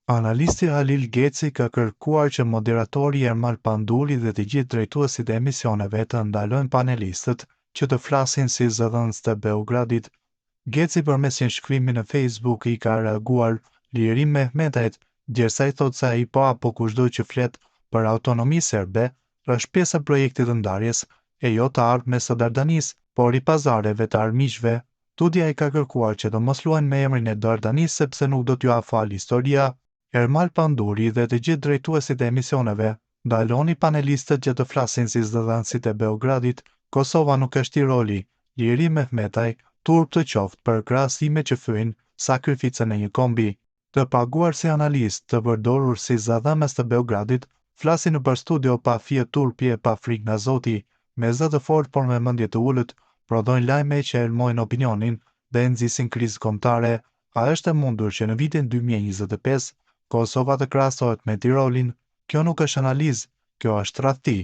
Analisti Halil Geci ka kërkuar që moderatori Ermal Panduri dhe të gjithë drejtuesit e emisioneve të ndalojnë panelistët që të flasin si zëdhënës të Beogradit. Geci përmes një shkrimi në Facebook i ka reaguar Lirim Mehmetajt, gjersa i thotë se ai po apo kushdo që flet për autonomi serbe është pjesë e projektit të ndarjes e jo të ardhmes së Dardanisë, por i pazareve të armiqve. Tutje ai ka kërkuar që të mos luajnë me emrin e Dardanisë sepse nuk do t'jua falë historia. Ermal Panduri dhe të gjithë drejtuesit e emisioneve, ndaloni panelistët që të flasin si zëdhënësit e Beogradit, Kosova nuk është Tiroli, Lirim Mehmetaj, turp të qoftë për krahasime që fyejnë sakrificën e një kombi. Të paguar si analistë, të përdorur si zëdhënës të Beogradit, flasin nëpër studio pa fije turpi e pa frikë nga Zoti, me zë të fortë por me mendje të ulët, prodhojnë lajme që helmojnë opinionin dhe nxisin krizë kombëtare. A është e mundur që në vitin 2025 Kosova të krahasohet me Tirolin? Kjo nuk është analizë, kjo është tradhti,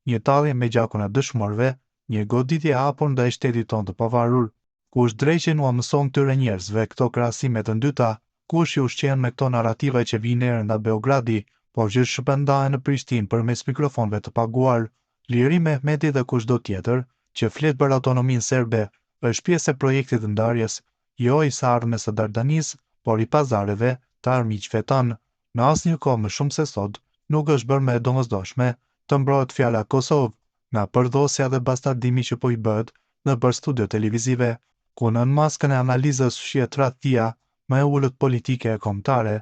një tallje me gjakun e dëshmorëve, një goditje e hapur ndaj shtetit tonë të pavarur. Kush dreqin ua mëson këtyre njerëzve këto krahasime të ndyta, kush i ushqen me këto narrativa që vijnë erë nga Beogradi, por që shpërndahen në Prishtinë përmes mikrofonëve të paguar? Lirim Mehmeti dhe kushdo tjetër që flet për autonominë serbe është pjesë e projektit të ndarjes, jo i së ardhmes së Dardanisë, por i pazareve të armiqve tanë. Në asnjë kohë më shumë se sot nuk është bërë më e domosdoshme të mbrohet fjala Kosovë, nga përdhosja dhe bastardimi që po i bëhet nëpër studio televizive, ku nën maskën e analizës fshihet tradhtia më e ulët politike e kombëtare.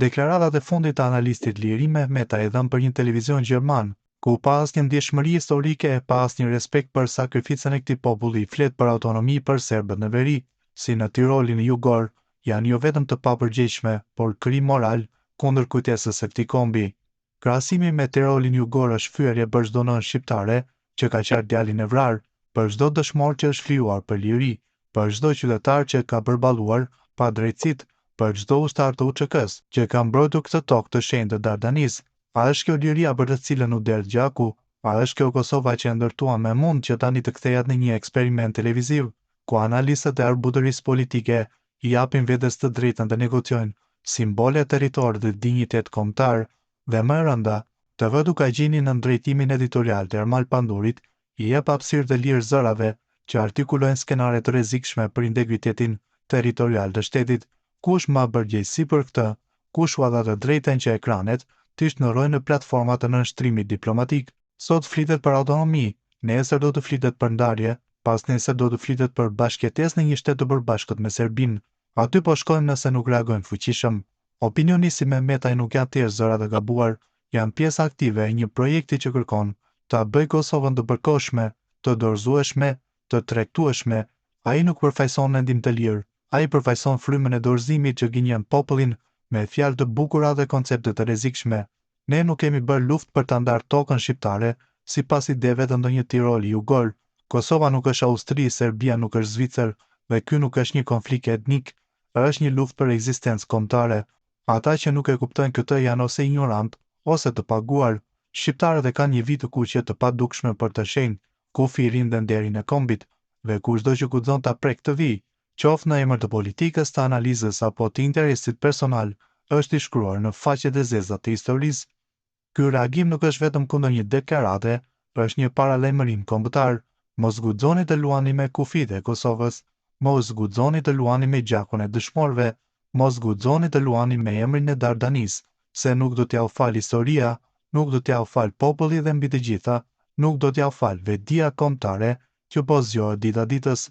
Deklaratat e fundit të analistit Lirim Mehmetaj dhënë për një televizion gjerman, ku pa asnjë ndjeshmëri historike e pa asnjë respekt për sakrificën e këtij populli flet për autonomi për serbët në veri, si në Tirolin Jugor, janë jo vetëm të papërgjegjshme, por krim moral kundër kujtesës së këtij kombi. Krahasimi me Tirolin Jugor është fyerje për çdo nënë shqiptare që ka qarë djalin e vrarë, për çdo dëshmor që është flijuar për liri, për çdo qytetar që ka përballuar padrejtësitë, për çdo ushtar të UÇK-së që ka mbrojtur këtë tokë të shenjtë të Dardanisë. A është kjo liria për të cilën u derdh gjaku? A është kjo Kosova që e ndërtuam me mund që tani të kthehet në një eksperiment televiziv, ku analistët e harbutërisë politike i japin vetes të drejtën të negociojnë simbole, territor dhe dinjitet kombëtar, dhe më e rënda, TV Dukagjini nën drejtimin editorial të Ermal Pandurit i jep hapësirë të lirë zërave që artikulojnë skenare të rrezikshme për integritetin territorial të shtetit. Kush mban përgjegjësi për këtë? Kush ua dha të drejtën që ekranet t'i shndërrojnë në platforma të nënshtrimit diplomatik? Sot flitet për autonomi, nesër do të flitet për ndarje, pasnesër do të flitet për bashkëjetesë në një shtet të përbashkët me Serbinë. Aty po shkojmë nëse nuk reagojmë fuqishëm. Opinionistë si Mehmetaj nuk janë thjesht zëra të gabuar, janë pjesë aktive e një projekti që kërkon ta bëjë Kosovën të përkohshme, të dorëzueshme, të tregtueshme. Ai nuk përfaqëson mendim të lirë, ai përfaqëson frymën e dorëzimit që gënjen popullin me fjalë të bukura dhe koncepte të rrezikshme. Ne nuk kemi bërë luftë për ta ndarë tokën shqiptare sipas ideve të ndonjë Tiroli Jugor. Kosova nuk është Austri, Serbia nuk është Zvicër dhe ky nuk është një konflikt etnik, është një luftë për ekzistencë kombëtare. Ata që nuk e kuptojnë këtë janë ose injorantë, ose të paguar. Shqiptarët e kanë një vijë të kuqe të padukshme por të shenjtë, kufirin dhe nderin e kombit. Dhe kushdo që guxon ta prekë këtë vijë, qoftë në emër të politikës, të analizës apo të interesit personal, është i shkruar në faqet e zeza të historisë. Ky reagim nuk është vetëm kundër një deklarate, është një paralajmërim kombëtar. Mos guxoni të luani me kufijtë e Kosovës. Mos guxoni të luani me gjakun e dëshmorëve. Mos guxoni të luani me emrin e Dardanisë, se nuk do t'jua falë historia, nuk do t'jua falë populli dhe mbi të gjitha, nuk do t'jua falë vetëdija kombëtare që po zgjohet dita ditës.